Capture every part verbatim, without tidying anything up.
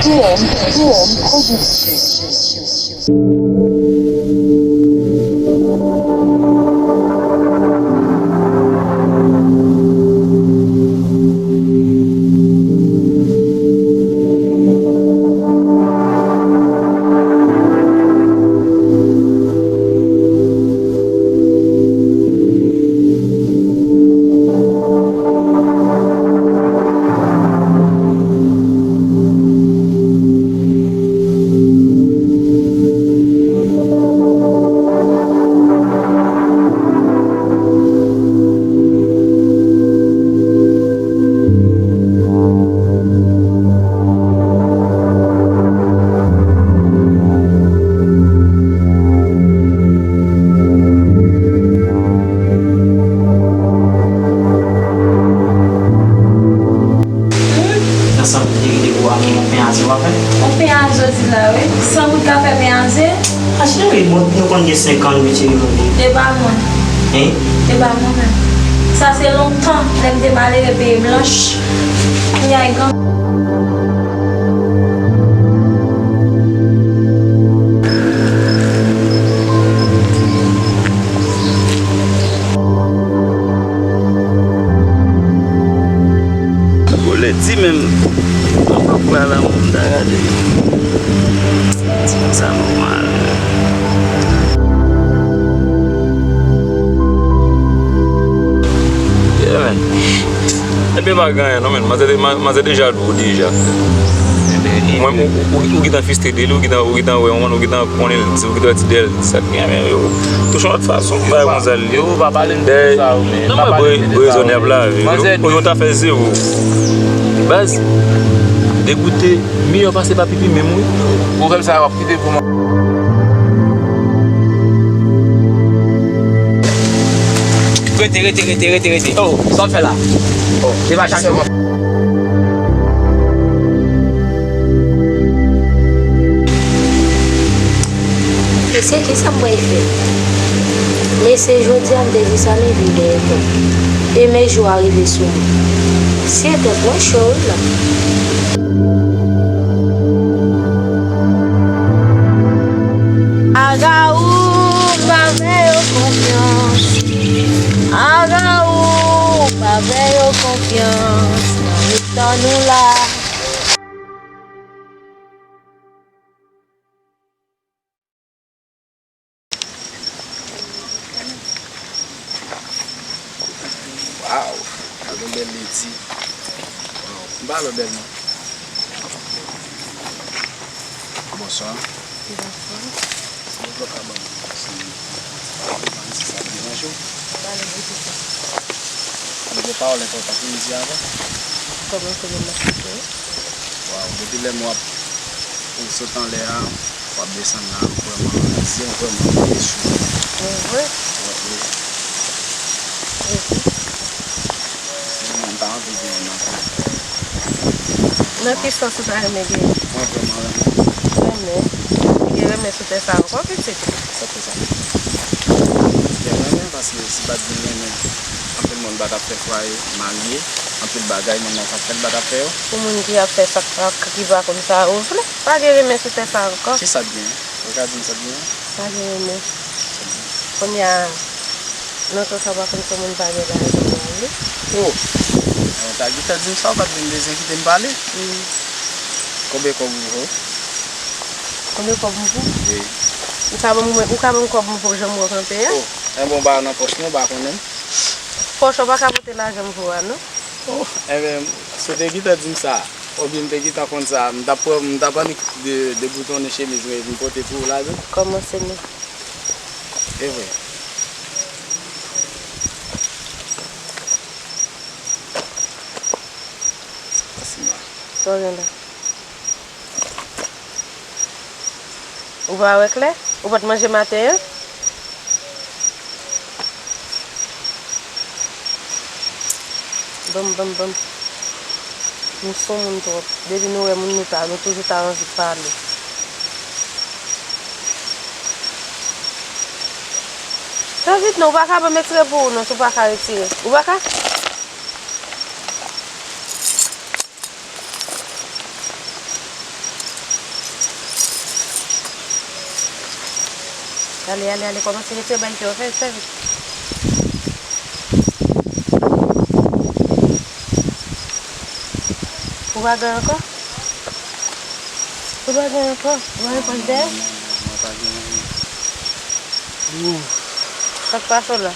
T M, T M Production. Nan sanm ki te kite pou a, men yon pen a zye w ap fè? Yon pen a zye w di la, wi. San goud ka fè pen a zye? A cheri, bon, nou konn gen senkant, wi, cheri, mwen. E pa mwen. Hein? E pa mwen menm. Sa se lontan, lè m te malere peye blanch. Kounye a, e gran. Bolè di menm. Papa pral la, mwen ta gade. Ti moun sa nòmal. Yeah, man. Ebyen, pa gen anyen non, men. Manzè de-, ma-, manzè deja dou, deja. Mwen, ou, ou, ou gentan fiste de li, ou gentan, ou gentan wè, ou gentan konnen l, ou gentan ti dèyè l, sa k gen, men yo touche yon lòt fason, bay manzè l. Yo pa pale de sa, men. Non, pa mwen, pale de sa, rezonab la, wi. Manzè, yo, yo ta fè zewo. Baz, degoute, miyò pase pa pipi menm, wi. Pwoblèm sa, w ap kite pou mwen. Rete, rete, rete, rete, rete. Oh, sa w ap fè la? Oh, se pa chache mwen. Mesye, kisa m pral fè? Mesye, jodi a m te di sa, men vide etan. Demen jou a rive sou mwen. Sye tèt mwen cho wi la. Agawou, pa fè yo konfyans. Agawou, pa fè yo konfyans. Nan mitan nou la. Waw, gade yon bèl leti. Waw, m pa lè bèl non. Bonswa. Bonswa. Si w ka ban m ti, ban m ti sa deranje w. Pa gen pwoblèm. Gen de pawòl enpòtan pou m di avan. Kòman, kòman m ap koute w? Waw, depi lè m w ap, ou sot anlè a, w ap desann la, m vrèman, zye m vrèman tonbe sou ou. Mwen vre? Mwen vre. Mwen ta anvi gen yon nan. Nan ki sans ou ta renmen gen? Mwen vrèman renmen. Renmen? Ou gen renmen sou tè sa ankò, pitit? Sa fè sa. Gen renmen, paske si pa t gen renmen, anpil moun pa t ap fè fwaye, marye, anpil bagay moun nan k ap fè, l pa t ap fè yo. Pou moun ki ap fè sa, k, ki pa konn sa ou vle, pa gen renmen sou tè sa ankò. Ki sa k gen? Ou ka di m sa k gen? Pa gen renmen. Kounye a, nan sans sa, pa konn si moun pa gen lajan pou ale. Oh! Mwen ta gentan di m sa, ou pa t vin bezwen kite m pale. Hmm. Konbyen kòb ou vo? Konbyen kòb m vo? Wi. Ou ka ban m, ou ka ban m kòb m vo jan m wè w kanpe a? Oh, enben w pa nan pòch mwen, ou pa konnen m. Pòch ou pa ka pote lajan m vo a, non? Oh, enben, si w te gentan di m sa, oubyen m te gentan konn sa, m t ap pran, m t ap annik de, deboutonnen chemiz mwen epi m pote pou ou ladan. Kòmanse non. E vre. Sa w gen la? Ou pa wè klè? Ou pa t manje maten an? Ban m, ban m, ban m. Nou sou moun twòp. Depi nou wè moun, nou ta, nou toujou ta anvi pale. Fè vit non, ou pa ka ban m retire pou ou non, si w pa ka retire. Ou pa ka? Ale, ale, ale, kòmanse retire, bay yo, fè, fè vit. Ou pa gen ankò? Ou pa gen ankò? Ou pa gen pòch dèyè? Mwen pa gen anyen. Sa k pase w la?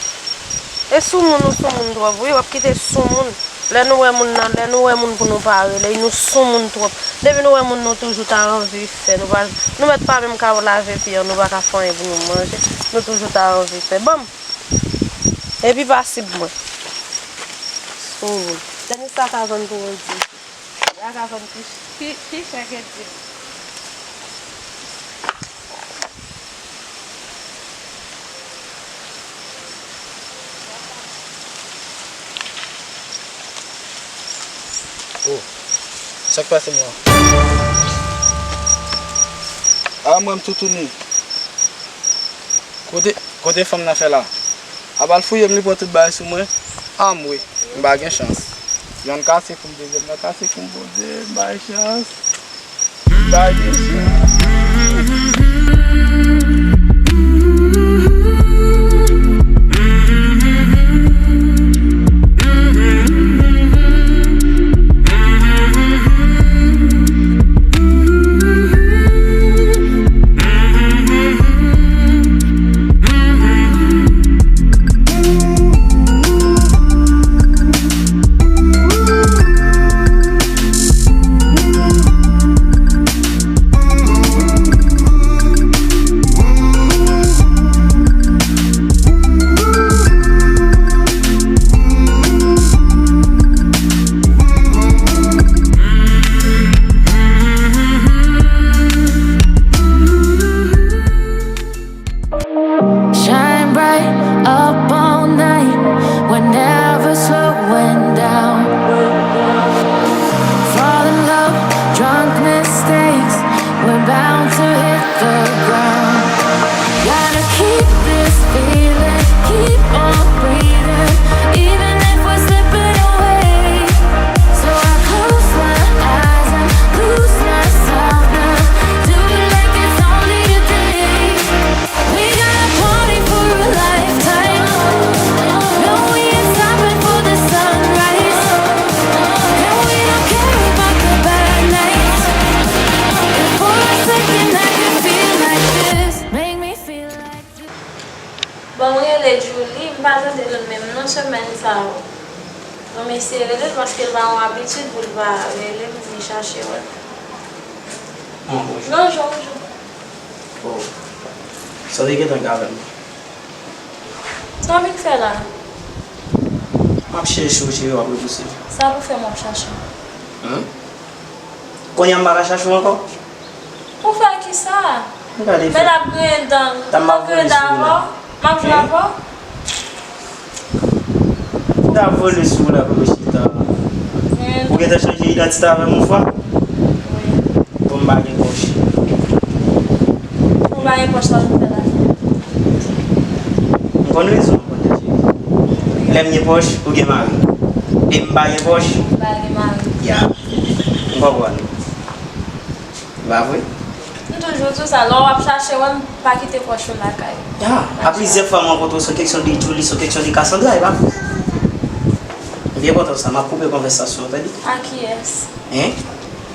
E soumoun, ou soumoun twòp, wi, w ap kite soumoun. Lè nou wè moun nan, lè nou wè moun pou nou pa rele, nou soumoun twòp. Depi nou wè moun, nou toujou ta anvi fè. Nou pa, nou mèt pa menm ka lave pye an, nou pa ka fè anyen pou nou manje. Nou toujou ta anvi fè. Ban m! Epi pasib mwen. Soumoun. Tenis la ka vann pou ou di. Sa ka vann pi, pi, pi chè ke dib. Oh, sa k pase m la? Ah, mwen m toutouni. Kote, kote fanm nan fè la? Ap al fouye m, li pran tout bagay sou mwen. Anmwe, m pa gen chans. Yonn kase kou m, dezyèm nan kase kou m, Bondye, m bay chans. M bay gen chans. Shine bright up all night. We're never slowing down. Falling low, drunk mistakes. We're bound to hit the ground. Gotta keep this feeling, keep on breathing, even if we're slipping away. So I close my eyes and lose myself now. Do it like it's only today. We got a party for a lifetime. No, we ain't stopping for the sunrise. And we don't care about the bad nights. If for a second I can feel like this, make me feel like this. Bon, mwen rele Julie, m pa tande l menm non semèn sa yo. Bon, m eseye rele l paske l pa yon abitid pou l pa rele m, vin chache wè. Ah, bonjou. Bonjou, bonjou. Oh. Sa w te gentan k avè m? Sa w vin fè la? M ap chèche w, cheri, w ap repouse. Sa pou fè m w ap chache m? Hen? Kounye a m pa ka chache w ankò? Pou fè kisa? Gade, men l ap griyen dan l. L ap griyen dan avè w? M ap jwe avè w? M ta vole sou ou la pou ou chita. Ou gentan chanje idantite avè m yon fwa? Wi. Bon, m pa gen pòch. Ou pa gen pòch, sa w vin fè la? M konn rezon, m konn cheri. Lè m gen pòch, ou gen mari. E m pa gen pòch? M pa gen mari. Ya. M konprann. E pa vre? M toujou di w sa, lè w ap chache wè m, pa kite pòch ou lakay. Ah, a plizyè fwa m rankontre w sou keksyon de Julie, sou keksyon de Cassandra, e pa vre? Li enpòtan sa, m ap koupe konvèsasyon an, tande? A kiyès? Hen?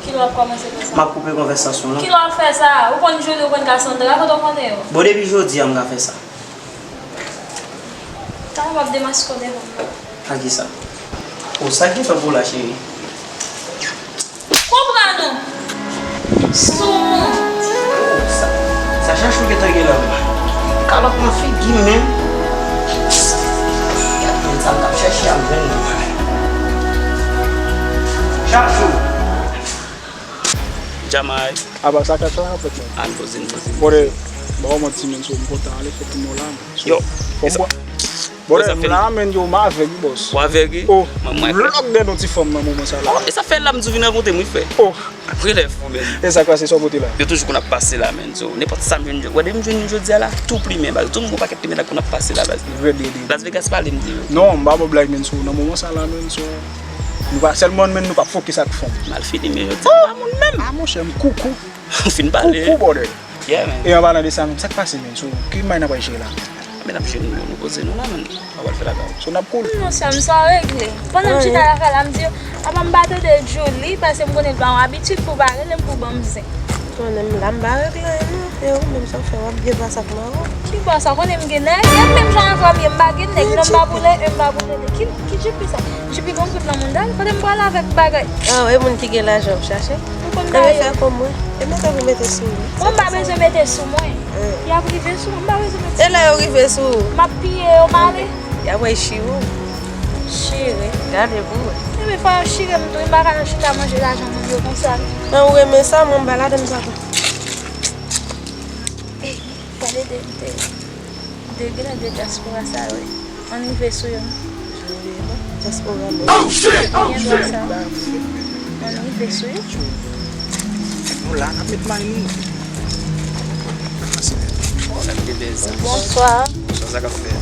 Kilè w ap kòmanse fè sa? M ap koupe konvèsasyon lan. Kilè w ap fè sa? Ou konn Julie, ou konn Cassandra, kote w konnen yo? Bon, depi jodi a, m ka fè sa. Talè w ap demaske w devan m nan. A kisa? O, sa k gentan pou w la, cheri? Konprann ou! Soumoun! O, sa, sa Chachou gentan gen la menm. Kalòt nan figi m menm. Gad grenn sa m t ap chèche a, m jwenn li. Chachou! Jamay. Apa sa k ap fèt menm? Ann poze, n poze. Bòdè, ba w manti menm, so m kontan ale fè pou nou la menm. Yo, fò m bwè. Bòdè, m la menm, yo, m avèg wi bòs. Ou avèg wi? O, m lòk dèyè yon ti fanm nan moman sa la. O, e sa fè la m di w vin rankontre m wi frè. O. Relèv ou menm. E sa k pase, sa w pote la? Yo toujou konn ap pase la menm, so nenpòt sa m jwenn, wè depi m jwenn jodi a la, tou plimen baz. Tou m gon pakèt plimen la konn ap pase la baz. Rèd, rèd, rèd. Las Vegas pale m di yo. Non, m pa ba w blag menm, so nan moman sa la menm, so nou pa sèlman menm, nou p ap fokis ak fanm. Mal fini men jodi a, m pa moun menm. A monchè, m koukou. Ou fin pale. Koukou, bòdè. Yeah, man. E an palan de sa menm, sa k pase menm? So, ki mannyè n ap pral jere la? Men n ap jere nou, nou poze nou la, man. Sa pral fè lakay. So, n ap cool. Non, sa m sa regle. Pandan m chita lakay la, m di, apa m pa tande Djouly, paske m konnen l pa yon abitid pou pa rele m pou ban m zen. Konnen m la, m pa regle anyen, non. E ou menm, sa w fè, w ap byen pase ak Maro? Ki bò sa, konnen m gen nèg? E menm jan avè m ye, m pa gen nèg, non, m pa boule, e m pa boule de. Ki, ki Djouly sa? Djouly gon kout nan mouda l, kote m pral avèk bagay? Ah, e moun ki gen lajan w ap chache? M konn ba yo. Fè kòm mwen. E mete pou mete sou ou. Mwen m pa bezwen mete sou mwen. Y ap rive sou mwen, m pa bezwen mete sou mwen. E lè yo rive sou ou? M ap piye yo, m ale. Y ap wè chire w. Chire. Gade pou wè. Ebyen, fò yo chire m tou, wi, m pa ka nan chita manje lajan moun yo konsa. An, ou renmen sa, mwen m pa ladan sa tou. Ey, pale de, de, de gen de dyaspora sa yo, wi. Ann rive sou yo. Dyaspora menm. Gen dwa sa. Ann rive sou yo. Nou la, n ap met may nou. Pwoblèm de bèz. Bonswa. Bonswa, sa k ap fèt?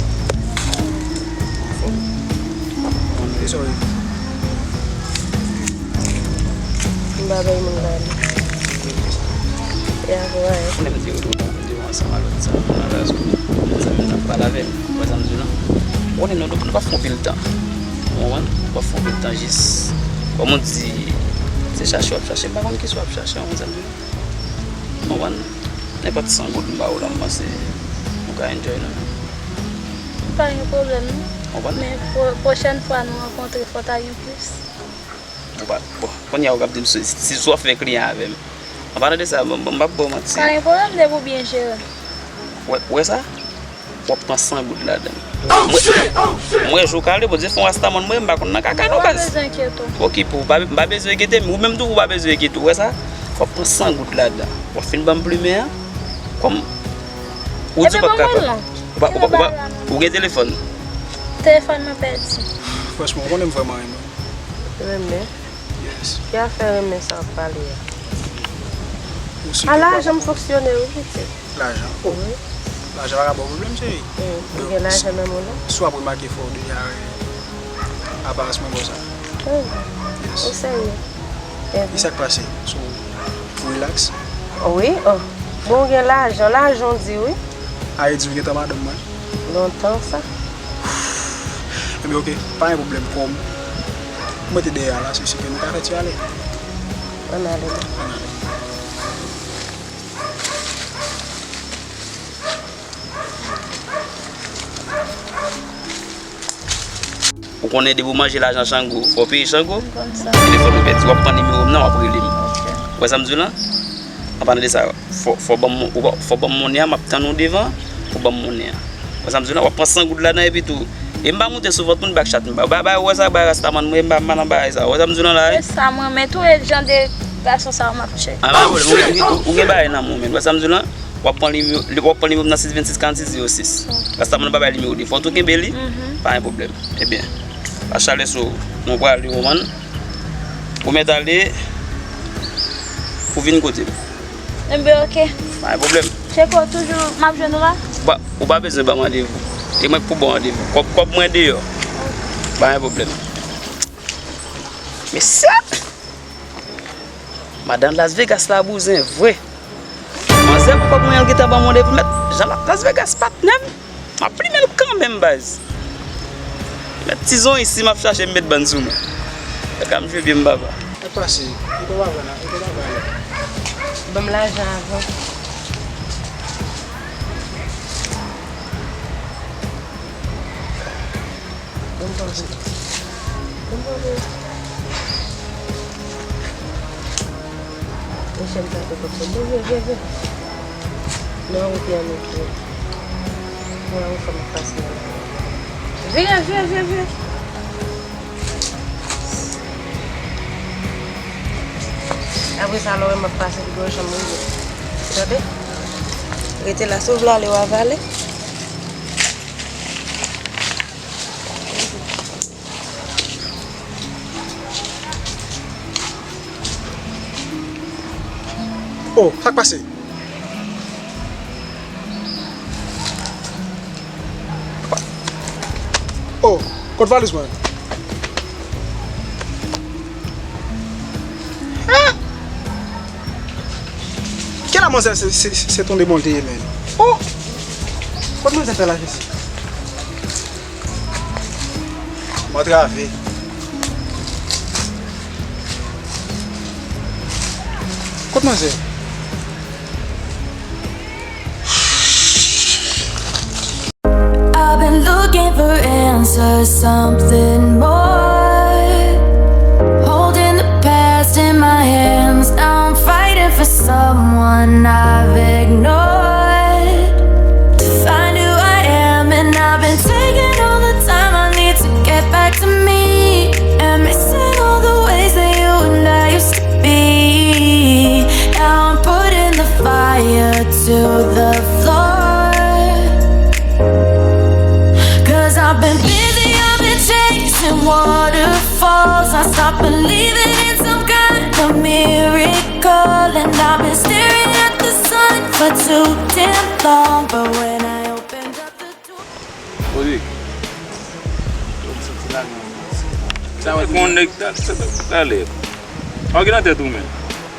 Anfòm. Ann rive sou yo. M pa bay moun la li. E avè w, e. Konnen m te rele w la, m te wè ansanm a lòt sa, nan razo. Mezanmi, n ap pale avè m. Ou wè sa m di w lan? Ou konnen nou, nou p ap fè anpil tan. Ou konprann? Nou p ap fè anpil tan jis. Kòm ou di, se chache w ap chache, m pa konn kisa w ap chache, ou konn sa m di w lan? Ou konprann? Nenpòt san goud m ba ou la, m panse nou ka enjoy nou menm. Pa gen pwoblèm, non. Ou konprann? Men pwo-, pwochèn fwa nou rankontre, fò ta gen plis. Ou pa, bon, kounye a ou k ap di m si, si, si w ap fè kliyan avè m. An palan de sa, bon, bon, m p ap ba w manti. Pa gen pwoblèm, depi w byen jere m. Ou wè, ou wè sa? W ap pran san goud ladan l. Mwen, mwen jou kale, Bondye fè yon rastaman mwen, m pa konn nan kaka non, baz. Ou pa bezwen enkyete w. Okipe w, pa, m pa bezwen enkyete m, ou menm tou ou pa bezwen enkyete w, ou wè sa? W ap pran san goud ladan. W ap fin ban m plimen an, kòm ou di w p ap kapab. Ou pa, ou pa, ou pa, ou gen telefòn? Telefòn mwen pèdi. Franchman, ou konnen m vrèman renmen w. Renmen? Yes. Ki afè renmen sa w ap pale a? Ou si ke... A, lajan m fonksyone, wi, pitit. Lajan? Oh. Wi. Lajan pa ka ba w pwoblèm, cheri. Mm, ou gen lajan nan men w la? Si w ap remake, fò w deja wè aparans mwen ba w sa. Mm. Yes. Ou serye? E sa k pase? So, ou relax? Wi, oh. Bon, ou gen lajan, lajan w di wi. A, e di w gentan madanm mwen? Lontan sa. Ebyen, oke, pa gen pwoblèm, kòm mwen te dèyè a la, se si ke nou ka fè ti ale. Ann ale non. Ann ale. Ou konnen depi w manje lajan Chango, fò w peye Chango. M konn sa. Telefòn ou pèdi, w ap pran nimewo m nan, w ap rele m. Ok. Ou wè sa m di w lan? An palan de sa, fò, fò ban m, ou pa, fò ban m monnen an, m ap tann ou devan pou ban m monnen an. Ou wè sa m di w lan? W ap pran san goud ladan epi tou. E m pa moute sou vant moun bak chat m pa. Ba, ba, ou wè sa, ba rastaman mwen, m pa, m pa nan bagay sa. Ou wè sa m di w lan la, wi? E sa m renmen tou, e jan de gason sa yo m ap tcheke. A, pa pwoblèm, ou, ou, ou, ou gen bagay nan men w, men. Ou wè sa m di w lan? W ap pran nimewo, w ap pran nimewo m nan sis vennsis karannsis zewo sis. Rastaman pa bay nimewo de. Fò w tou kenbe li. Mhm. Pa gen pwoblèm. Ebyen, pa chale sou, nou prale, ou konprann? Ou mèt ale, ou vin kote m. Enben, oke. Pa gen pwoblèm. Tcheko, toujou, m ap jwenn ou la? Ou pa, ou pa bezwen ban m randevou. E mwen k pou ba w randevou. Kòb, kòb mwen deyò. Pa gen pwoblèm. Mesye! Madan Las Vegas la bouzen vre. Manzè pou kòb mwen an gentan ban m randevou mèt. Jan la Las Vegas patnè m. M ap plimen l kanmenm baz. Mèt ti zon isi m ap chache m met bann sou mwen. Kaka m jwe byen m papa. Sa k pase? Ou konn pa vre la, ou konn pa vre la. Ban m lajan avan. Ban m tankou. Ban m tankou. Mechè m sa te konprann. Vye, vye, vye. Non, ou te annik vye. Mwen, ou fè m pase nan la. Vye, vye, vye, vye. Apre sa, lè w wè m ap pase, li gon jan m rive. Tande? Rete la, si w vle ale, w a vale. Oh, sa k pase? Oh, kot valiz mwen? Ah! Ki Ah, manzè, se, se, se, se tonde bon l te ye, menn. Oh! Kot manzè fè la, Jezi? M antrave. Kot manzè? I've been looking for answers, something more. Holding the past in my hands, now I'm fighting for someone I've ignored. To find who I am, and I've been taking all the time I need to get back to me. And missing all the ways that you and I used to be. Now I'm putting the fire to the floor. Cause I've been busy, I've been chasing waterfalls. I stopped believing in some kind of miracle. And I've been staring at the sun for too damn long. But when I opened up the door, Rodrigue. Yo, m santi lajan. Sa wè, gen yon nèg ta, ta, ta, talè. Sa w gen nan tèt ou menm?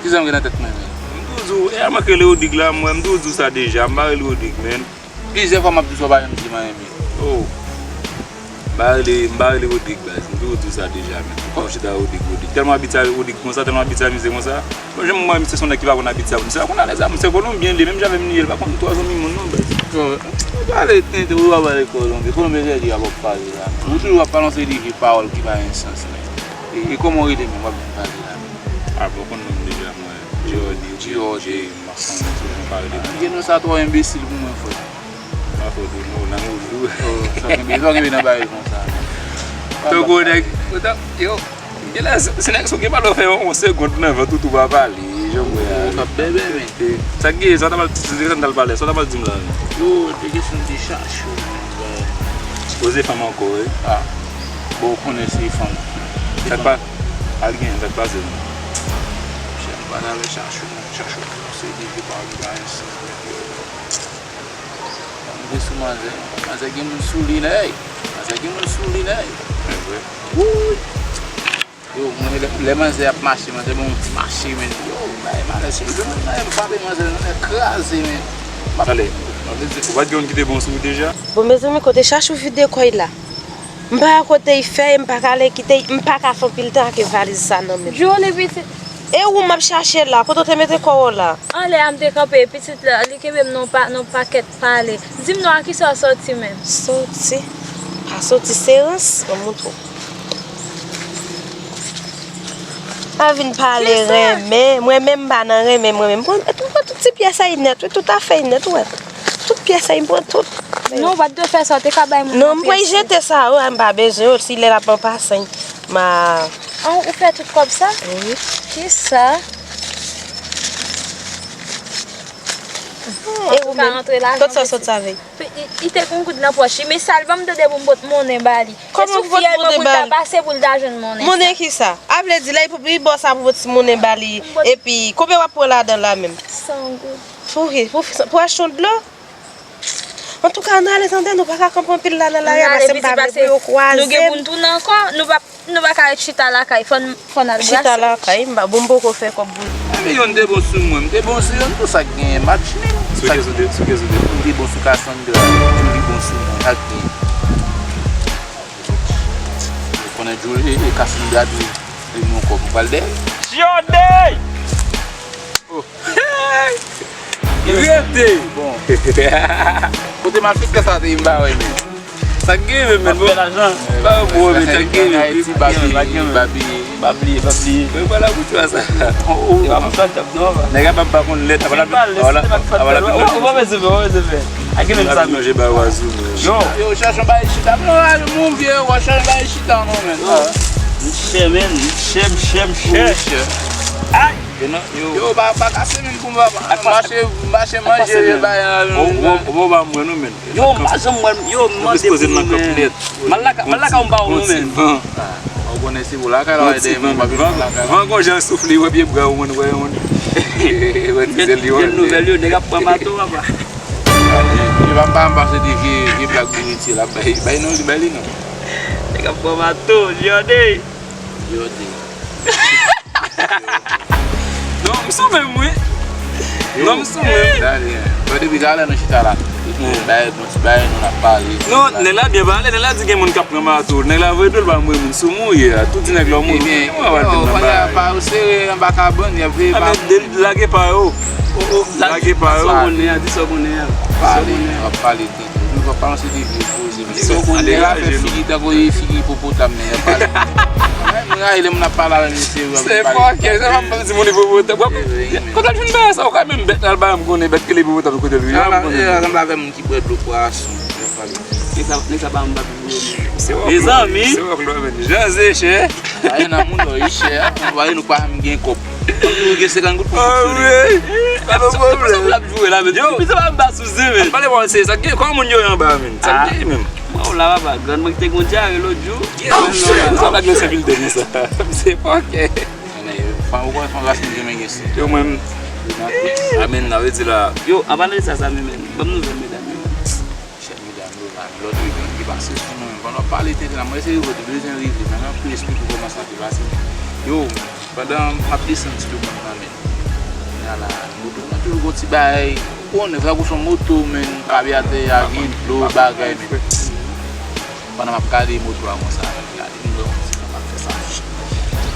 Kisa m gen nan tèt mwen menm? M toujou di w, e a manke rele Rodrigue la, mwen, m toujou di w sa deja, m pa rele Rodrigue, menn. Plizyè fwa m ap di w sa, w pa janm di m anyen, menn. Oh. M pa rele, m pa rele Rodrigue, baz. M toujou di w sa deja, menn. Kòm chita Rodrigue, Rodrigue. Tèlman abitye a Rodrigue konsa, tèlman abitye a mizè konsa. Bon, jan m wè misye se yon nèg ki pa konn abitye a moun. Misye pa konn alèz a moun, se Kolonbyen li, menm jan avè m li ye, li pa konn twa zanmi moun non, baz. Yo, ou pale tenten, ou pa pale Kolonbyen. Kolonbyen se li ap pale la. Ou toujou ap pale yon seri de vye pawòl ki pa gen sans, menn. E, e kòman w rele menm, w ap vin pale la menm? A, bon, ou konn non m deja, mwen. G O D, G O D, m ap konn, m ap pale de mwen. Gen non sa twò enbesil pou mwen, frè. Pa fòt ou non, nan ouvri w. Oh, sa w kenbe, sa w kenbe nan bagay konsa. Tankou nèg, yo, genlè, se nèg sa w gen pa dwe fè yon segond nan vant ou tou pa pale, jan w wè a. Ou k ap bèbè, men. Sa k gen, sa w t ap al, sa w t ap al pale, sa w t ap al di m la menm? Yo, de kesyon de chache w menm, bro. Poze fanm ankò, wi. Ah. Bon, ou konnen se fanm. Sa k pa, al gen, sa k pase menm? Chèf, pa t avè chache w, chache w, se de vye pawòl ki pa gen sans, men. Mete sou manzè. Manzè gen moun sou li, nèy. Manzè gen moun sou li, nèy. Wouy. Yo, mwen, lè, lè manzè ap mache, manzè ban yon ti mache, men. Yo, bay malè, si l jwenn manzè, l frape manzè, manzè kraze, men. Talè, ou pa t gen youn ki te bon sou ou deja? Bon, mezanmi, kote chache ou vide kò y la? M pa wè kote y fè, m pa ka ale kite y, m pa ka fè anpil tan ak valiz sa nan men m. Joli pitit. E ou m ap chache la, kote w te mete kò w la? Anlè a m te kanpe, pitit la, li kenbe m nan pa, nan pakèt pale. Di m non, a kisa w sòti menm? Sòti? Pa sòti, se rans, mwen montre w. Pa vin pale renmen, mwen menm m pa nan renmen, mwen menm. Mwen, mwen pran tout ti pyès sa y nèt, wi, tout afè y nèt, ou wè. Tout pyès sa y, m pran tout. Non, w pa t dwe fè sa, w te ka bay moun nan pyès. Non, m pral jete sa, wi, m pa bezwen yo, si lè l ap an pasan, m a An, ou fè tout kòb sa? Wi. Kisa? E ou menm? Kot sa w sot sa avè l? Li te gen goud nan pòch li, men sa l ban m tande pou m pot monnen ba li. Kòman pou pot monnen ba li? E sou fyèl mwen pou l ta pase pou l ta jwenn monnen sa. Monnen kisa? A vle di la, li bò sa pou pot ti monnen ba li, epi konbyen w ap pran ladan la menm? San goud. Pou ki? Pou, pou achte yon dlo? Antouka, ann ale tande, nou pa ka kanpe anpil la nan lari a, paske m pa vle pou yo kwaze m. Nou gen pou n tounen ankò, nou pa, nou pa ka ret chita lakay, fò n, fò n al brase. Chita lakay, m pa, bon, m poko fè kòb pou. Enben, youn te bon sou mwen, m te bon sou youn, pou sa k genyen, match nil. Sou kiyès ou te, sou kiyès ou te bon? M te bon sou Cassandra, Julie bon sou mwen, sa k genyen? Ou konnen Julie e, e Cassandra tou, e nou ankò, m pral dèyè. Jodi! Oh. Rete! Bon. Kote malfektè sa te ye m pa wè menm. Sa k gen menm, menm? Bon. Ba yo bon, men sa k gen menm? Babi, babi, babi. Mwen pa la pou twa sa. Nèg ap ap pa konn lèt. Ou pa bezwen fè, ou pa bezwen fè. A gen menm sa. Manje ba wazou. Yo. Yo, chache yon bagay chita. Non, al moun vye, ou chache yon bagay chita non, men. Monchè, men, monchè, monchè, monchè. Ay! Yo, pa, pa kase menm pou m, papa. Mache, mache manje, yo bay. Ou pa mwen non, men. Yo, m pa janm wè, yo, m mande pou ou, men. M al lakay, m al lakay ou m pa wè w non, men. Ou konnen se pou lakay la, w ede m, m pa bezwen lakay la. Van gon jan soufle, wè pye bra ou, wè yon. Wè ti zèl li, wè. Bèl nouvèl yo, nèg ap pran mato, papa. Yo, pa m pa m pase de vye, vye blag bounitye la, bay, bay non, bay li non. Nèg ap pran mato, Lyonde. Lyonde. Non, m sou menm, wi. Non, m sou mwen. Gade, depi talè nou chita la. Bay bon ti bay, nou n ap pale. Non, nèg la byen pale, nèg la di gen moun k ap pran mato. Nèg la voye dlo l ba mwen, moun sou mouye a. Tou di nèg la mouye. Ebyen, yo, pale nan bagay. Pa yo sere anba kabann, y ap veye pa moun. Lage pa yo. Lage pa yo. Sa w konnen an, di sa w konnen an. Pale, w ap pale. Ou pa panse de vye koze, men. Nèg la fè figi tankou figi ipopotam, men y ap pale. Mwen rayi lè moun ap pale avè misye. Se fòkè, se pa m di moun ipopotam. Kote l jwenn bagay sa? Ou ka menm bèt la, l pa janm konnen bèt ki ipopotam kote l ye. L sanble avè moun ki bwè dlo pwason. Y ap pale. Nèg sa, nèg sa pa m pa pi vre. Mezanmi. Se wòk lò, men. Jan se chè. Ayen nan moun lò, li chè. Ou pa wè nou pa janm gen kòb. Ou gen senkant goud pou fonksyone. Pa gen pwoblèm. Sa l ap jwe la, men. Yo, pizza pa m pa sou zen, men. Pale pawòl serye, sa k gen? Kòman moun yo ye anba a, men? Sa k gen menm? Mwen, w la, papa, grann mwen ki te gon dyare lòt jou. Sa blag yo se viltè konsa. Se fòkè. Ou konnen fanm ras moun renmen gen se. Yo, mwen. Amen, sa vle di la. Yo, an palan de sa, sa, men, men. Ban m nouvèl medam yo, men. Chèf medam yo la, lòt weekend ki pase sou mwen, pandan w ap pale tenten la, mwen eseye rive, bezwen rive, men mwen ap tou esplike w kòman sa te pase. Yo, pandan m ap desann ti tou mwen nan men. Kounye a la, moto mwen toujou gon ti bagay, ou konnen, sa kou son moto, men, kabyatè a gen dlo, bagay, men. Pandan m ap gade moto a konsa, men, gade.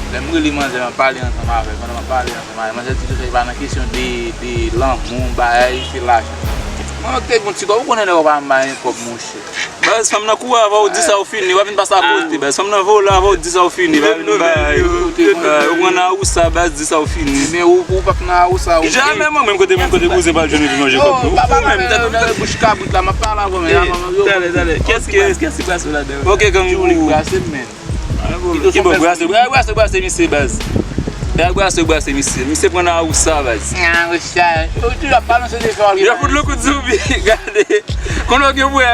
Lè m rele manzè, m ap pale ansanm avè l. Pandan m ap pale ansanm avè l, manzè di tou sa, e pa nan kesyon de, de lanmou, bagay, se lajan. Mwen te gon ti kòb, ou konnen nèg yo pa janm bay kòb, monchè. Baz, fanm nan kouri avè w, di sa w fini, w ap vin pase akote, baz. Fanm nan vole avè w, di sa w fini, pa vin bay. Ou pran nan awousa, baz, di sa w fini. Men ou, ou p ap nan awousa, ou. Jamè, mwen menm kote, menm kote kouzen pa jwenn epi manje kòb. Ou menm, tèt ou. Bouch kabrit la, m ap pale avè w, men. Talè, talè. Kiyès ki, kiyès ki brase w ladan? Ok, kangourou. Ki bò brase, brase, brase misye, baz. Brase, brase misye. Misye pran nan awousa, baz. Yo fout lou kout zonbi, gade. Konn lè w gen bwè,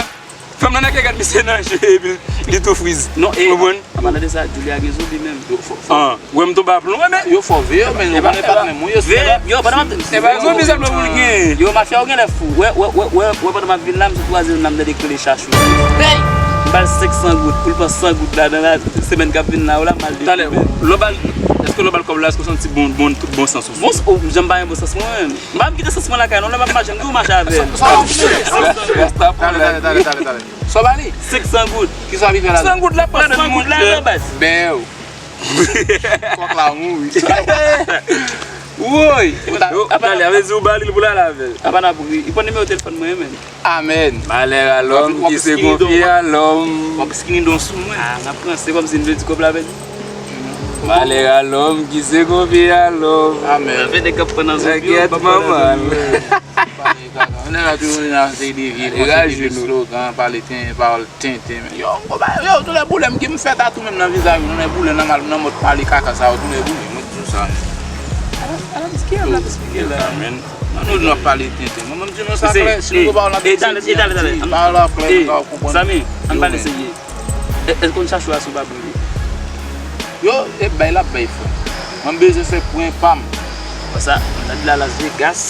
fanm nan nan kè gad misye nan je, epi li tou friz. Non, e, konprann? An palan de sa, Julia gen zonbi menm. An, wè m tonbe a plon, wè, men. Yo fò veye, men yo konnen patnè mwen, yo veye, yo, pandan m ap, e pa zonbi sèlman pou l gen. Yo, mafya, ou genlè fou. Wè, wè, wè, wè, wè, pandan m ap vin la, m sot kwaze youn la, m tande krele chachou. M ba l senk san goud, pou l pran san goud ladan la, semèn k ap vin la, yo la, m al dekouvè. Talè, lè w ba l, èske lè w ba l kòb la, èske w santi bon, bon, tout bon sans ou? Bon, oh, jan m pa gen bon sans mwen menm. M pa m kite sans mwen lakay, non, lè m ap mache, m toujou mache avè l. Sa w ap fè? Talè, talè, talè, talè, talè. Sa w ba li? Senk san goud. Kisa w ap fè la? San goud la, pran san goud la, non, baz. Bèw. Kòk la mouri. Woy! Yo, talè, a vle di ou ba li l pou l al avè l. Apa n ap ri. Li pran nimewo telefòn mwen, men. Amèn. Malheur à l'homme qui se confie à l'homme. W ap skinny don sou mwen. Ah, n ap pran, se kòmsi n vle di kòb la pèdi. Malheur à l'homme qui se confie à l'homme. Amèn. Fè nèg k ap pran nan zonbi yo, m ap pran nan zonbi yo. Nèg la toujou nan seri de vye konsèy, de slogan, pale ten, pawòl tenten, men. Yo, yo, nou lè boulè, m gen m fè tatou menm nan vizaj, nou lè boulè nan mal, nan mòd pale kaka sa yo, nou lè boulè, mwen di w sa. Alan, Alan, ki Alan ap esplike la? Amen. Nan nou, nou ap pale tenten. Mwen, mwen di nou sa klè, si nou pa w nan tenten, di, pawòl la klè, nou ka konprann. Zami, ann pale serye. Èske w konn chachou a sou pa boule? Yo, e bay l ap bay frè. Mwen bezwen fè pwen pa m. Konsa, nan de la Las Vegas.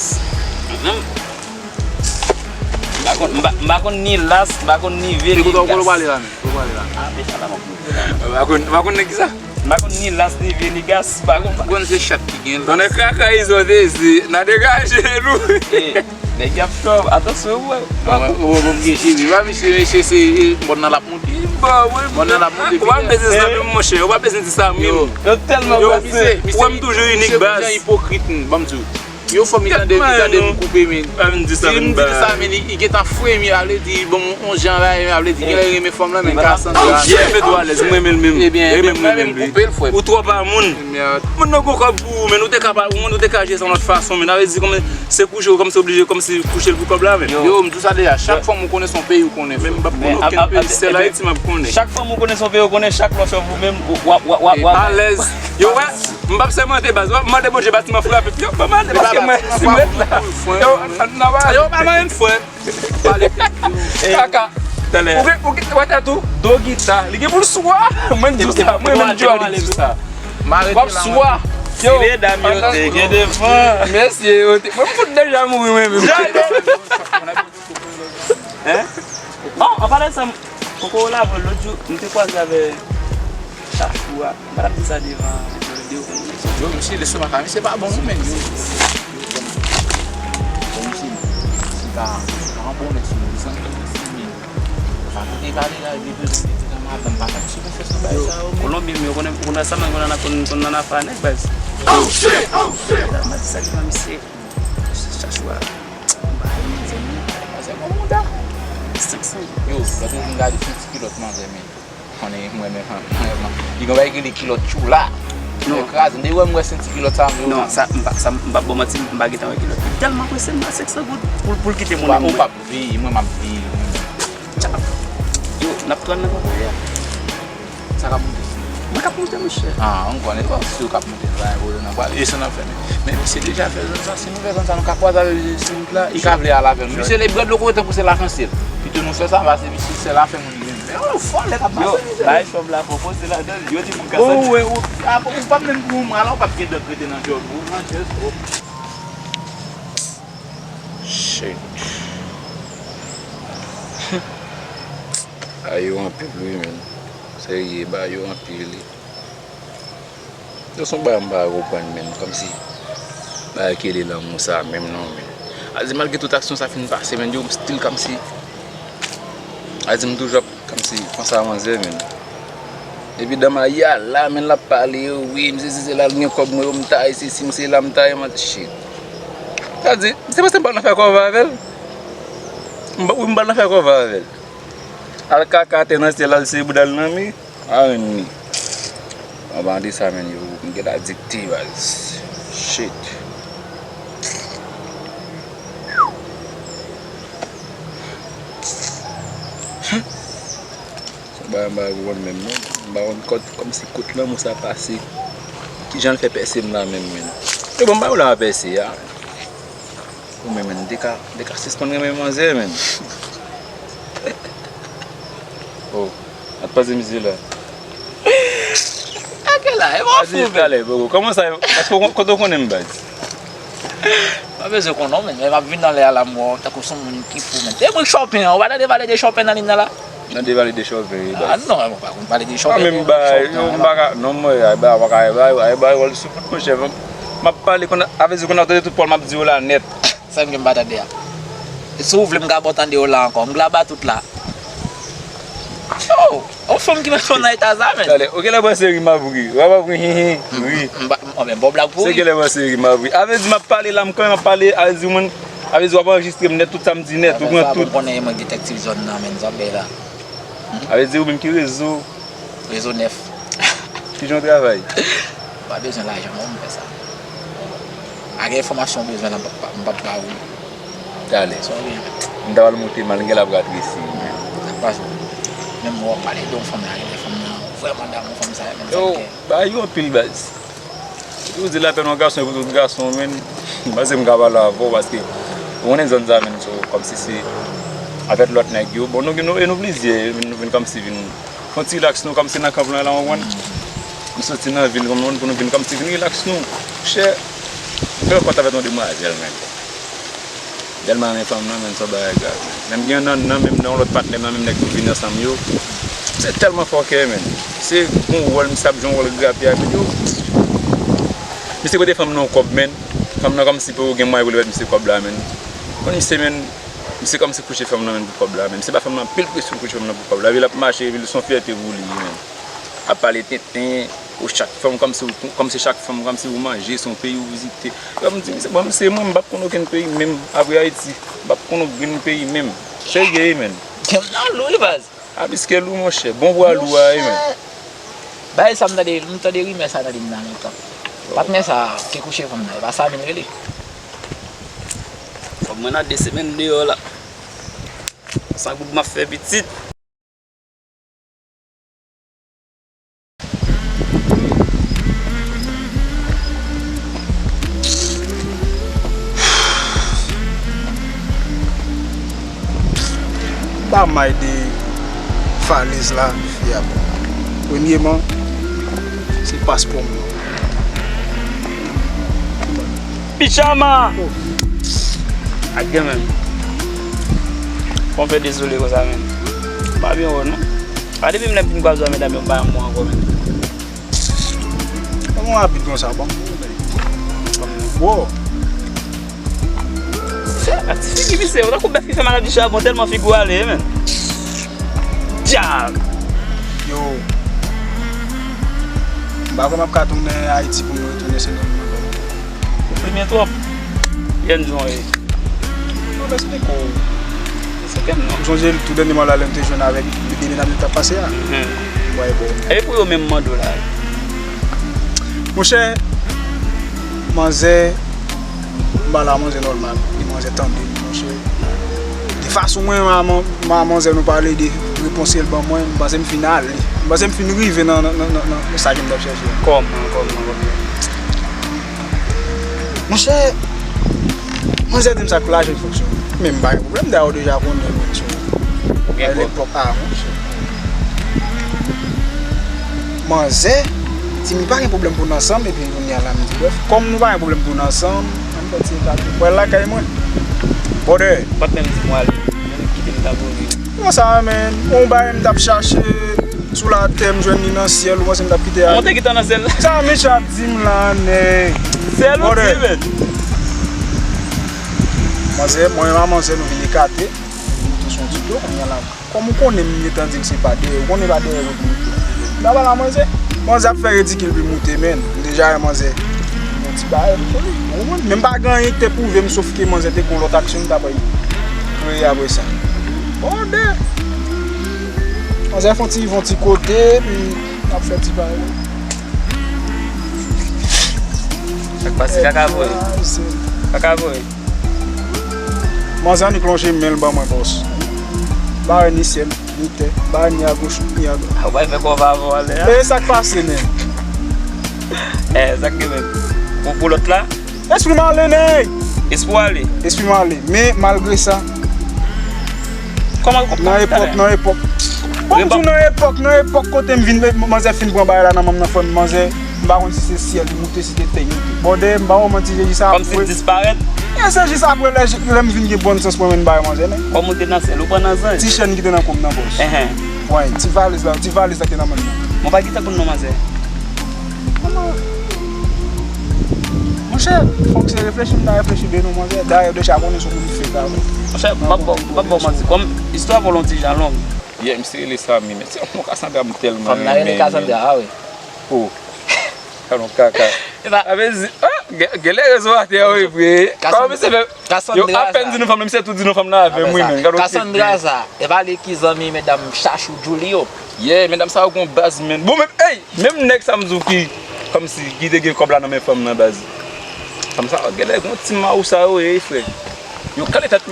M pa konn, m pa, m pa konn ni las, m pa konn ni veni. Kote w pale la menm? Kote w pale la? Ah, mechan la, m ap mouri. M pa konn, m pa konn nan kisa? M pa konn ni las, ni veni gas, m pa konn. M konn se chat ki gen las. Tonnè kaka, izo dezi, nan degaje nou. Eh, nèg y ap chòv, atansyon, wè. Ou, ou, ou, ou gen cheve, pa misye, misye se, eh, mòn nan l ap monte. Bon, wi. Mòn nan l ap monte. Ou pa bezwen sa menm, monchè, ou pa bezwen di sa menm. Yo tèlman brase. Ou wè m toujou inik, baz. Misye ipokrit, ban m di w. Yo fò m tande, m tande m koupe, men. Pa vin di sa, vin ba. Di sa, men, li, li gentan fremi, a vle di, bon, on jan la, a vle di, genlè renmen fanm lan, men ka santi la. Jè fè dwa alèz, mwen renmen l menm. Ebyen, mwen menm koupe l, frè. Ou twò pa moun. Moun nan gon kòb pou ou, men ou te ka pa, ou te ka jere sa yon lòt fason, men a vle di, kòm se kouche, ou kòm se oblije, kòm se kouche l pou kòb la, men. Yo, m di w sa deja, chak fanm ou konnen se yon peyi ou konnen, frè. Men m p ap konnen okenn peyi, sèl Ayiti m ap konnen. Chak fanm ou konnen se yon peyi ou konnen, chak lòt fanm ou menm, w ap, w ap, w ap, w ap. Alèz. Yo, wè. M p ap sèmante baz, w ap mande Bondye batiman frape. Yo, ban m ale paske mwen, si m ret la. Yo, ann nan pale. Yo, pa manyen m frè. Pale. Kaka. Ou gen, ou gen, wè tèt ou, do gita. Li gen pou l swa. Mwen m di w sa, mwen menm di w li di w sa. W ap swa. Yo. Si medam yo te gen devan. Mesye, yo te, mwen m fout deja mouri mwen menm. Hein? Oh, an palan de sa, m poko lave lòt jou, m te kwaze avè Chachou a. M pa t ap di sa devan, devan, devan. Yo, misye, lestomak a misye pa bon, non, men, yo. Sa, sa yon bon nèg sou moun, san ki si men. Sa kote pale la, li bezwen de tout madanm, pa fè misye konfyans nan bagay sa yo, men. Kolonbyen, men, ou konnen, ou konnen sa, men, ou konnen, konn, konn nan afè nèg, baz. Oh, shit! Oh, shit! Mwen di sa ki nan misye. Chache w a. Manzè, manzè, bon mouda. Senk san. Yo, lòt jou m gade se yon ti kilòt manzè, men. Konnen mwen menm, mwen menm. Li gen yon bagay ki rele kilòt tchoula. Non. Li kraze. Depi wè m wè senti kilòt sa, m di, non, sa, m pa, sa, m pa ba w manti, m pa gentan wè kilòt. Li tèlman prese, m ba senk san goud pou, pou l kite m. Ou pa, ou pa veye, mwen m ap veye, mwen menm. Tchap. Yo, n ap pran nan kòkòy a. Sa k ap moute? Mwen k ap moute, monchè. Ah, m konnen, bon, si w k ap moute, pa gen pwoblèm nan pwale, e sa n ap fè, men, men misye deja fè zòn sa, si nou fè zòn sa, nou ka kwaze avè l sou wout la, li ka vle al avè nou. Misye le brad loko tankou se lachansye l. Pito nou fè sa, pase misye se la fè moun. Men yo fòlè k ap pase, mesye. Bay chòv la fò poze ladan l, yo di moun ka bon, santi. Ou wè, ou, a, ou pa menm pou mwen, alò w p ap gen dòt rete nan chòv ou, nan chèz ou. Shit. A yo anpil wi, men. Serye, ba yo anpil. Yo se yon bagay m pa konprann, men. Kòmsi bagay ki rele lanmou sa menm non, men. A di malgre tout aksyon sa fin pase, men, yo still kòmsi. A di m toujou ap kòmsi panse a manzè, men. Epi dan Maya la, men, l ap pale, wi, m sesi sela, l gen kòb mwen yo, m taye sesi, m sela, m taye, man, shit. Sa di, se paske m pa nan fè kòve avè l. M pa, wi, m pa nan fè kòve avè l. Al kaka atè nan syèl, al sere bouda l nan mi. A, men, wi. Anvan de sa, men, yo, m gen adikte, baz. Shit. Hmm. Se yon bagay m pa konprann menm, non. M pa konn kot, kòmsi kot lanmou sa pase. Kijan l fè pèse m la menm, men. E bon, m pa wè la pèse a. Ou menm, men, de ka, de ka sispann renmen manzè, men. Oh, a t pase misye la. Ake la, e bon fou, men. Talè, bro. Kòman sa, èske w kon-, kote w konnen m, baz? Pa bezwen konnen, men, men m ap vin anlè a la, m wè w tankou se yon moun ki fou, men. E mwen Chopin an, ou pa tande pale de Chopin nan liy nan la? Nan de pale de Chopin, wi, baz. Ah, non, mwen pa konn pale de Chopin, men mwen Chopin an, non, mwen pa ka, non, mwen, ay, ba, pa ka, ay, ba, ay, ba, wòl sou fout, monchè, m ap pale, konn, avè di, konn ap tande tout pawòl m ap di yo la nèt. Sa m gen m pa tande a. E si w vle, m ka ba w tande yo la ankò. M glaba tout la. Oh, yon fanm ki mete w nan eta sa, men. Talè, ou genlè panse ri m ap ri. Ou ap ap ri, hi, hi, ri. M, m, m, oh, men bon blag pou ri. Se genlè panse ri m ap ri. A vle di, m ap pale la, m kanmenm ap pale, a vle di, ou menm, a vle di, w ap anrejistre m nèt, tout sa m di nèt, ou pran tout. Bon, konnen mwen detèktiv zòn nan, men, sa bay la. A vle di, ou menm ki rezo. Rezo nèf. Kijan w travay? M pa bezwen lajan, non, m fè sa. Ak enfòmasyon w bezwen la, m p ap, m p ap ba ou. Talè. Sa w gen? M ta pral monte mal, m gen la pral tresi. Sa k pase? Menm w ap pale de yon fanm la, gen fanm nan vrèman damou fanm sa, menm sa l gen. Yo, bagay yo anpil, baz. Ou di lapèn yon gason, epi tout gason, men, m panse m ka pale avè w, paske ou konnen zòn sa, men, so, kòmsi se avèk lòt nèg yo. Bon, nou, nou, e nou plizyè, nou vin kòmsi vin fè yon ti rilaks nou, kòmsi nan kanp lan la, w konprann? Nou soti nan vil, konprann, pou nou vin kòmsi vin rilaks nou. Monchè, m fè yon kont avèk yon demwazèl, men. Tèlman renmen fanm nan, men, se yon bagay grav, men. Menm gen nan, nan menm nan yon lòt patnè, nan menm nèg nou vin ansanm yo. Se tèlman fòkè, men. Se yon wòl, misye ap jwe yon wòl grapya, men yo. Misye prete fanm nan yon kòb, men. Fanm nan kòmsi pou gen mwayen pou li mèt misye kòb la, men. Konn misye, men, misye kòmsi kouche fanm nan, men, pou kòb la, men. Misye ba fanm nan anpil presyon, kouche fanm nan pou kòb la. Epi l ap mache, epi l se yon fyète pou li, men. Ap pale tenten. Ou chak fanm, kòmsi ou, kòmsi chak fanm, kòmsi ou manje, se yon peyi ou vizite. Kòm m di, misye, bon, se mwen, m p ap konn okenn peyi menm, apre Ayiti. M p ap konn yon grenn peyi menm. Serye, wi, men. Kè m nan lou, wi, baz. A, piske lou, monchè. Bon bwa lou a, wi, men. Monchè. Bagay sa, m tande, m tande rimè sa nan liy nan lontan. Patnè sa, ki kouche fanm nan, e pa Samin rele? Kòm mwen nan de semèn deyò la. San goud m ap fè pitit. Ba may de falèz la, fi a pran. Premyeman, se paspò m nan. Pichama! Oh. Ak gen menm. Fò m fè dezole konsa menm. M pa byen wè w non. A depi m lè m fin kwaze w a medam yo, m pa janm wè w ankò menm. Kòman w abit konsa, bon? Bon. Ti figi misye, ou tankou bèf ki fè maladi chabon, tèlman figi w ale, men. Djab! Yo, m pa kwè m ap ka tounen Ayiti pou m retounen Sendomeng ankò. Ou plenyen twòp. Yè n jan ye. Non, m esplike w. Esplike m non. Ou sonje tou dènyèman la lè m te jwenn avèk li de medam yo t ap pase a? Mhm. Mwen bon. E pou yo menm mande w la. Monchè, manzè, m pa la manzè nòmal. Li manzè tande, monchè. De fason mwen, manman, manzè nou pale de repons ke l ban mwen, m panse m fin ale. M panse m fin rive nan, nan, nan, nan, nan sa ke m t ap chèche a. Kòman, kòman, kòman? Monchè, manzè di m sa k lajan l fonksyone. Men m pa gen pwoblèm, dayè ou deja konnen, monchè. Ou gen kòb. Lepòk a, monchè. Manzè di m li pa gen pwoblèm pou n ansanm, epi kounye a la m di, brèf, kòm nou pa gen pwoblèm pou n ansanm, ann fè ti ekate. Pral lakay mwen. Brother. Ou pa t menm di m w ale, ou kite m tankou vye. Kòman sa, men? Yon bagay m t ap chache sou latè, m jwenn li nan syèl, ou panse m t ap kite ale? Monte ki tan nan syèl la? Sa Mitch ap di m la, nèg. Syèl ou di, men. Manzè, mwen menm ak manzè, nou vin ekate. Nou te sou yon ti do, kounye a la. Kòm ou konnen m gentan di m se pa dèyè, ou konnen pa dèyè yo pou moute. M ta pale a manzè. Manzè ap fè ridikil pou l moute, men. M deja wè manzè. Yon ti bagay pou li. Ou konprann? Men m pa gen anyen ki te pwouve m, sof ke manzè te gen yon lòt aksyon m ta pral kreye apre sa. Bon, de. Manzè fè yon ti, fè yon ti kote, epi n ap fè ti bagay. Sa k pase, kaka voye. Kaka voye. Manzè annik lonje men l ban mwen, bòs. Ba ni syèl, ni tè, ba ni agoch, ni adwat. A, ou pa fè kò pa avè w ale a? E sa k pase, men? E, sa k gen menm? Pou, pou lòt la? Espri m ale, nèg! Espri w ale? Espri m ale. Men, malgre sa, kòman, kòman, nan epòk, nan epòk. Bon, m di w nan epòk, nan epòk kote m vin, manzè fin pran bagay la nan men m nan, frè m, manzè, m pa konn si se syèl li moute, si se tè li moute. Bòdè, m pa wè w manti, se jis apre. Kòmsi l disparèt? E se jis apre lè, lè m vin gen bòn sans mwen menm bay manzè, men. Kòm ou te nan syèl, ou pran nan zanj? Ti chèn ki te nan kou m nan, bòs. Enhen. Wi, ti valiz la, ti valiz la ki te nan men m nan. Mwen pa gen tankou non manzè. Monchè, fòk se reflechi m ta reflechi de non manzè. Dayè, deja konnen se moun fake avè. Monchè, m ap ba w, m ap ba w manti. Kòm istwa pa w lonn ti jan long. Yeah, misye rele Samy, men se yon Cassandra m tèlman renmen. Fanm nan rele Cassandra a, wi. Oh. Kalon kaka. Sa vle di, ah, gen, gen lè rezo atè, wi, vre. Kòman misye fè? Yo apèn di nou fanm nan, misye tou di nou fanm nan avè m, wi, men. Cassandra sa, e pa li ki zanmi medam Chachou Julio? Yeah, medam sa yo gon baz, men. Bon, men, ey, menm nèg sa m di w ki, kòmsi, ki te gen kòb la nan men fanm nan, baz. Fanm sa yo genlè gon ti mawousa yo ye, frè. Yo kale tèt,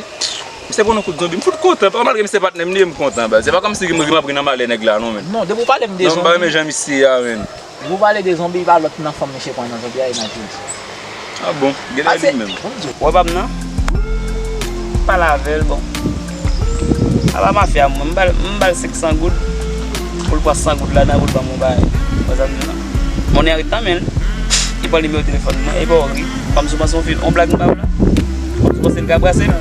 misye pran yon kout zonbi, m fout kontan, pa malgre misye patnè m li ye, m kontan, baz. Se pa kòmsi m, m ap ri nan malè nèg la, non, men. Non, depi w pale m de zonbi. Non, m pa renmen jan misye a, men. Depi w pale de zonbi, pa lòt nan fanm misye pran nan zonbi a, e Nadine. Ah bon, genlè li menm. Ou wè pa m nan? Pale avè l, bon. Apa mafya mwen, m ba l, m ba l senk san goud. Pou l pran san goud ladan pou l ban m yon bagay. Ou wè sa m di w lan? Monnen an ret nan men l. Li pran nimewo telefòn mwen, e pa w ri. Kòmsi w panse yon fi, yon blag m ba w la. Kòmsi w panse l ka brase m.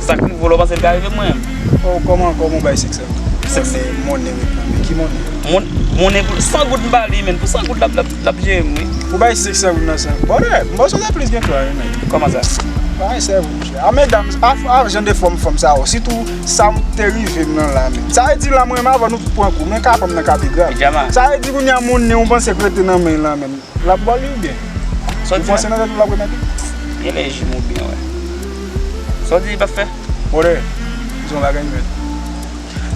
Sa k rive w la, w panse l ka rive mwen menm. Oh, kòman, kòman w bay senk san? Monnen, monnen wi, men ki monnen? Mon-, monnen pou san goud m ba li, men pou san goud l ap, l ap, l ap jere m, wi. Ou bay senk san goud nan san. Bòdè, m panse w te plis gen twa, wi, men. Kòman sa? Bay sèvo, monchè. A medam, a, a jan de fòm fanm sa yo, sitou sa m te rive m nan la, men. Sa vle di la, mwen menm avè w nou tout pran kou, men ka fanm nan ka pi grav. Pijama. Sa vle di kounye a monnen ou panse k rete nan men l la, men. L ap ba w li oubyen? Ou panse nan tèt ou l ap remèt ou? Gen lè jim oubyen, wè. Sa w di li p ap fè? Bòdè, di yon bagay, men.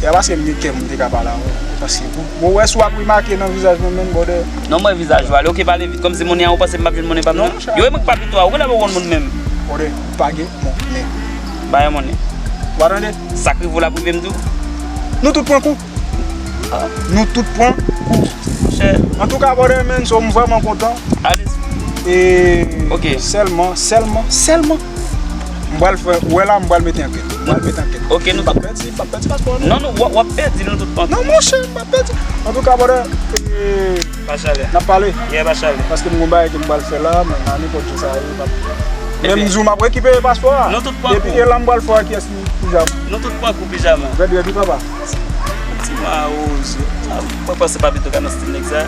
E a paske m gen kè m te ka pale avè w. Paske, bon, bon, wè si w ap remake nan vizaj mwen menm, bòdè. Non, mwen vizaj ou ale, oke, pale vit, kòmsi monnen an, ou panse m p ap jwenn monnen pa m nan? Non, monchè. Yo, e mwen k pa pi twa, ou genlè pa w konn moun menm. Bòdè, ou pa gen monnen. Ba yo monnen. Ou pa tande? Sa k rive w la prive m tou. Nou tout pran kou. Ah. Nou tout pran kou. Monchè. Antouka, bòdè, men, so, m vrèman kontan. Alèz. E sèlman, sèlman, sèlman. M pral fè, ou wè la, m pral mete ankèt. M pral mete ankèt. Oke, nou p ap pèdi, m p ap pèdi paspò, non. Non, non, w ap, w ap pèdi, nou tout pran kou. Non, monchè, m p ap pèdi. Antouka, bòdè, e, n ap pale. Yeah, pa chalè. N ap pale. Paske m gon bagay ke m pral fè la, men a nenpòt jou sa ye, m ap, men m di w m ap rekipere paspò a. Nou tout pran kou. Epi, e la m pral fè a kiyès li? Pijama. Nou tout pran kou pijama. Rèd, rèd, wi, papa. Ti mawozo. Ah, mwen panse Papito ka nan stil nèg sa.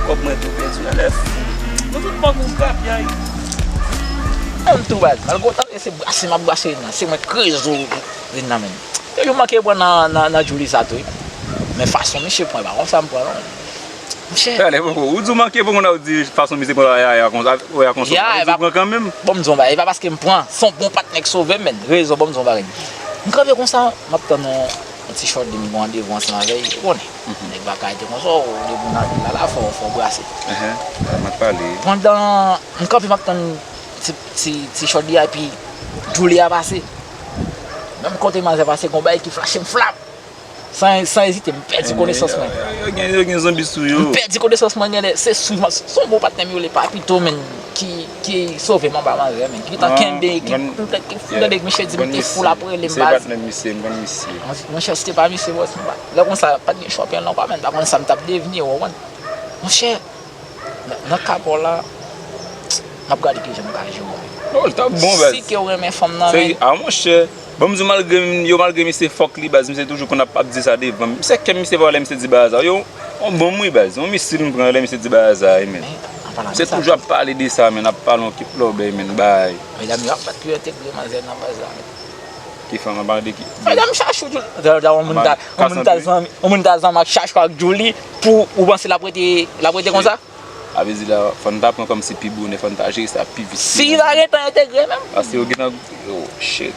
Kòb mwen tou pèdi nan lèf. Nou tout pran kou grapyay. Menm tou baz, malgre w tande se brase m ap brase Renan, se mwen k rezo Renan menm. Yo, yo manke pran nan, nan, nan Djouly sa tou wi. Men fason misye pran, e pa konsa m pran non. Monchè. Talè poko, ou di w manke poko, nan ou di fason misye pran Yaya konsa, Yaya konsa. Ou di w pran kanmenm. Bon, m di w bagay, e pa paske m pran, se yon bon patnè k sove m, men. Rezon, bon, m di w bagay. M kanpe konsa, m ap tann yon, yon ti chòt de m gon randevou ansanm avè l, ou konnen. Nèg pa ka rete konsa, ou depi w nan vil la, la, fò, fò w brase. Ehe, m ap pale. Pandan m kanpe, m ap tann ti, ti, ti chòt de a, epi Djouly a pase. Menm kote manzè pase, gon bagay ki flache m flap. San, san ezite, m pèdi konesans mwen. Yo, yo gen, yo gen zonbi sou yo. M pèdi konesans mwen, genlè se swiv mwen. Se yon bon patnè m yo le Papito, menn, ki, ki sove m anba manzè, menn. Ki gentan kenbe, ki, ki fout tande misye di m te fou, l ap rele m baz. Se patnè misye, m konn misye. Monchè, si te pa misye, bòs, m pa, lè konsa, pa t gen chòpyè non, pa, menn, pa konn sa m t ap devni, ou konprann? Monchè, nan, nan ka pa w la, m ap gade kijan m ka jere w. Oh, li t ap bon, baz. Si ke w renmen fanm nan, men. A, monchè. Bon, m di w, malgre m, yo, malgre misye fòk li, baz, misye toujou konn ap, ap di sa devan m. Misye kè misye pa lè misye di bagay sa. Yo, yon bonm wi, baz. Yon misil m pran lè misye di bagay sa, wi, men. Misye toujou ap pale de sa, men, ap pale yon kip lòbèy, men, bay. Medam yo ap bat pou yo entegre manzè nan baz la, men. Ki fanm, ap pale de ki? Medam Chachou, Djouly. Yon moun ta, yon moun ta zanmi, yon moun ta zanmi ak Chachou ak Djouly pou ou panse l ap rete, l ap rete konsa? A vle di la, fò n ta pran kòmsi pi bonè, fò n ta jere sa pi vit. Si l ta gentan entegre menm. Paske yo gentan, oh, shit.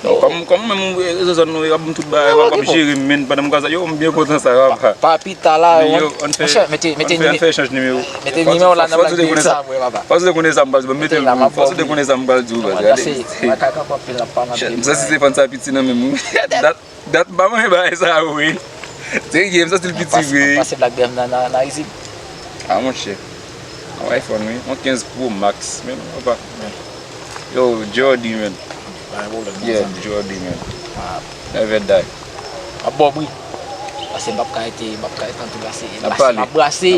Kòm, kòm menm, rezo zòn nou, y ap ban m tout bagay, w ap jere m, men pandan m ka sa, yo, m byen kontan sa, papa. Papi, ta la, monchè, mete, mete nimewo, mete nimewo la nan blag de sa, vre, papa. Fòk ou te konnen sa m pral di w, m mete l pou ou. Fòk ou te konnen sa m pral di w, baz. Gade. M santi se fann sa piti nan men m. Dat m pa manje bagay sa yo, wi. Serye, m santi l piti vre. Pase blag de m nan, nan, nan izin. A, monchè. Yon iPhone, wi. Yon kenz Pro Max, men, papa. Yo, Jordy, men. Pa gen pwoblèm, yeah, Jordy, men. Never die. M ap ba w bri. Paske m p ap ka rete, m p ap ka rete antoure ase. M ap brase.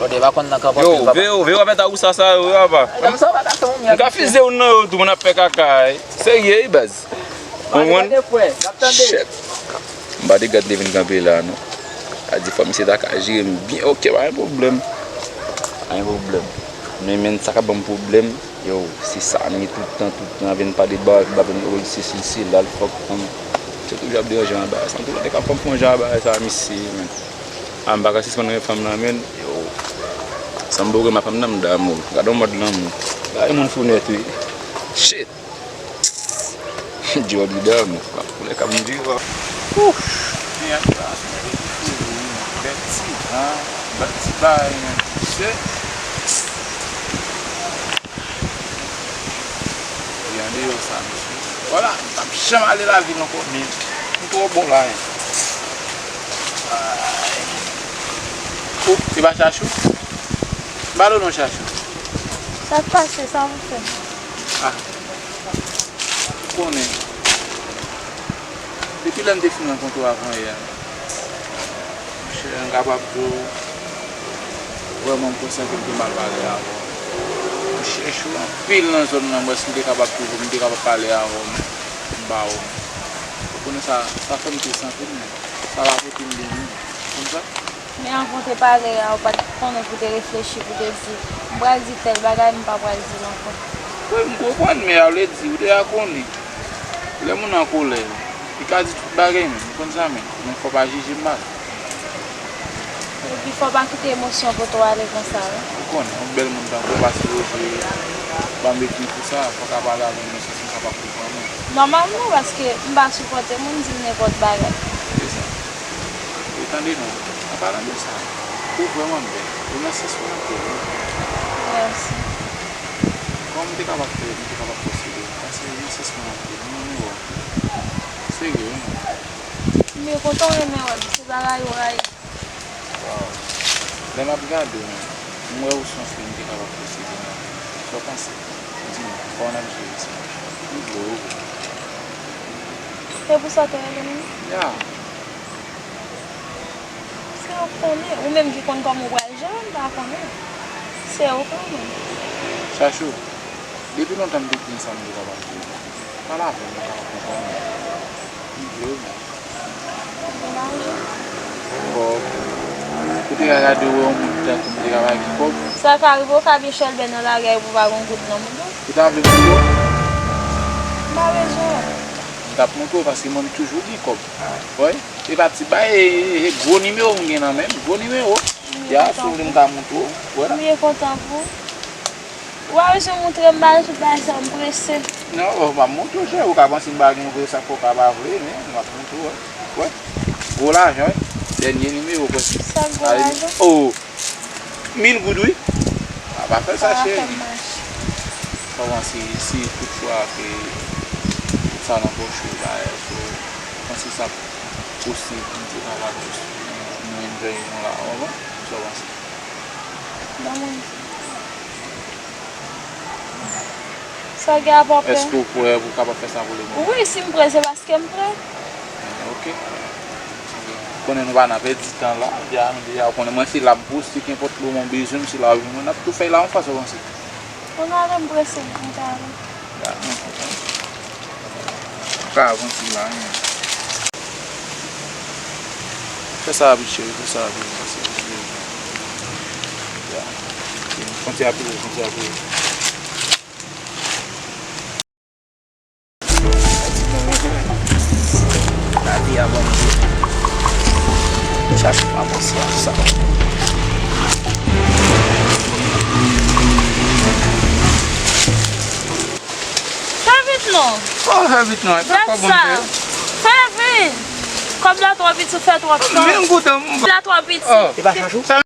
Lòt e pa konn nan kanpe anpil, papa. Yo, veye w, veye w ap mete a ou sa, sa yo, papa. M ka fize w nan yo tou, moun ap fè kaka. Serye, wi, baz. Ou konprann? Shit. M pa te gad li vin kanpe la, non. A di fò misye ta ka jere m byen. Ok, pa gen pwoblèm. Pa gen pwoblèm. Men, men sa k ap ban m pwoblèm, yo, se sa, men tout tan, tout tan, vin pale ba, ba, vin, oh, se si, se la, l fòk, fanm. Se toujou ap deranje m anba sa. Antouka, te ka fè m fè yon jan anba sa, misye, men. A, m pa ka sispann renmen fanm nan, men, yo. San m boure ma fanm nan, m damou. Gade yon mòd lanmou. Gade moun fou nèt, wi. Shit. Jordy dam, koulè k ap di w. Ouf. Bèl ti, bèl ti bagay, men. Se. Li andeyò sa, mesye. Vwala, m p ap janm ale lavil ankò, men m twò bon la, men. Ay. Ou, se pa Chachou? M pa wè non Chachou. Sa k pase, sa w ap fè? Ah. Ou konnen. Depi lè m te fin rankontre w avan yè a, monchè, m kapab di w, vrèman, m konsyan ke m te mal pale avè w. M chèche w anpil nan zòn nan, m wè si m te kapab twouve w, m te kapab pale avè w, men m pa wè w. Ou konnen sa, sa fè m tris anpil, men sa pa pote m byen, non. Konn sa? Men avan w te pale a, ou pa t konnen pou w te reflechi, pou w te di, "M pral di tèl bagay, m pa pral di l ankò." Wi, m konprann, men a vle di, ou deja konnen. Lè moun an kolè, li ka di tout bagay, men, ou konn sa, men, men fò w pa jije m mal. Epi fò w pa kite emosyon pote w ale konsa, wi. Ou konnen, yon bèl moun tankou w, pase Roger, ban m epi pou sa, fò w ka pale avè m nan sans m kapab konprann ou. Nòmalman, paske m pa sipòte moun di m nenpòt bagay. Se sa. E tande non, an palan de sa, ou vrèman bèl. Ou nan sans mwen anpil, wi. Mèsi. Kòman m te kapab fè, m te kapab posede? Paske ou nan sans mwen anpil, m renmen wè w. Serye, wi, non. M byen kontan w renmen wè m, se bagay ou rayi. Waw. Lè m ap gade w, m wè ou se yon fi m te kapab posede, non. Sa w panse? Di m, kòman n ap jere sa? M vle w, wi. Se pou sa w te rele m? Ya. Se ou k konnen, ou menm ki konn kòman ou pral jere, m pa konnen. Se ou k konnen. Chachou, depi lontan m te gen sa m te kapab di w. Pale avè m, m kapab konprann ou. M vle w, men. Kòb. Ou te ka gade w wè yon moun tankou m te ka pa gen kòb. Sa ka rive w ka vin chèlbè nan lari a epi w pa gen goud nan men w. Ou ta vle m montre w? M pa bezwen wè. M t ap montre w paske mwen m toujou gen kòb. Wi. E pa ti bagay, e, e, e gwo nimewo m gen nan men m, gwo nimewo. Ya, si w vle m ka montre w. Wè. M byen kontan pou ou. Ou pa bezwen montre m bagay, tout bagay sa, m prese. Non, w ap montre w, chè, ou ka panse m pa gen yon vre sa, fò w ka pa vle, men m ap montre w, wè. Wè. Gwo lajan, wi. Dènye nimewo, prèske. Sa gwo lajan? Oh! Mil goud, wi. A pa fè sa, cheri. Sa ap mache. Kòman si, si tout fwa ke sa nan pòch ou, bagay, so, panse sa posib, m te kapab jis, nou enjoy nou la, w konprann? Sa w panse? Ban mwen. Sa gen a pa pè. Èske w prè pou w kapab fè sa pou le moman? Wi, si m prè, se paske m prè. Ok. Konnen nou pa nan pèdi tan la. Deja, nou deja konnen mwen se la m pou, si kenpòt moman w bezwen m, se la w jwenn mwen. N ap tou fè l la yon fason panse. Ann ale, m prese, m ta ale. Ya, non, konprann. Ou ka avanse la, men. Fè sa rapid, cheri, fè sa rapid, fè sa rapid. Ya. Kontinye apire, kontinye apire. Lavi a ban m dlo. Chache pa panse a sa. Fè vit non. Oh, fè vit non. E pa kòb mwen te. Fè vit. Kòb la twò piti, ou fè twòp tan. Men m kontan. Kòb la twò piti. Oh. E pa chachou?